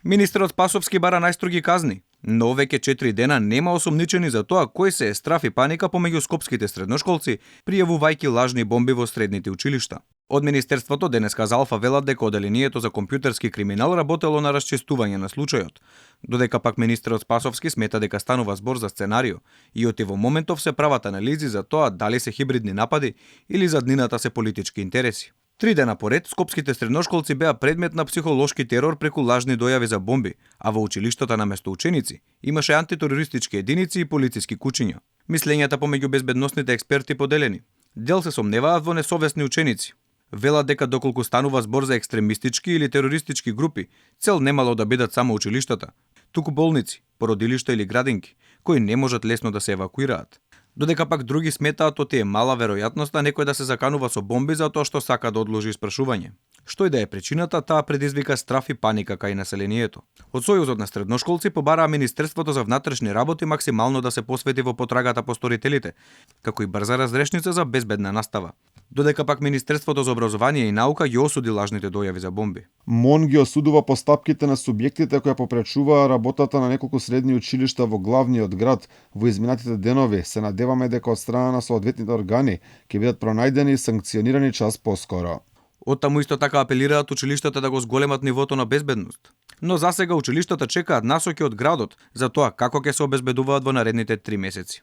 Министерот Спасовски бара најстроги казни, но веќе 4 дена нема осомничени за тоа кој се е страф и паника помеѓу скопските средношколци, пријавувајќи лажни бомби во средните училишта. Од Министерството денеска за Алфа велат дека оделението за компјутерски криминал работело на расчистување на случајот, додека пак министерот Спасовски смета дека станува збор за сценарио и оти во моментов се прават анализи за тоа дали се хибридни напади или заднината се политички интереси. 3 дена поред, скопските средношколци беа предмет на психолошки терор преку лажни дојави за бомби, а во училиштата наместо ученици имаше антитерористички единици и полициски кучиња. Мислењата помеѓу безбедносните експерти поделени. Дел се сомневаат во несовесни ученици. Велат дека доколку станува збор за екстремистички или терористички групи, цел немало да бидат само училиштата, туку болници, породилишта или градинки, кои не можат лесно да се евакуираат. Додека пак други сметаат оти е мала веројатноста некој да се заканува со бомби за тоа што сака да одложи испрашување. Што и да е причината, таа предизвика страф и паника кај населението. Од Сојузот на средношколци побараа Министерството за внатрешни работи максимално да се посвети во потрагата по сторителите, како и брза разрешница за безбедна настава. Додека пак Министерството за образование и наука ги осуди лажните дојави за бомби. МОН ги осудува постапките на субјектите кои попречуваа работата на неколку средни училишта во главниот град во изминатите денови. Се надеваме дека од страна на соодветните органи ќе бидат пронајдени и санкционирани час поскоро. Оттаму исто така апелираат училиштата да го зголемат нивото на безбедност. Но засега училиштата чекаат насоки од градот за тоа како ќе се обезбедуваат во наредните 3 месеци.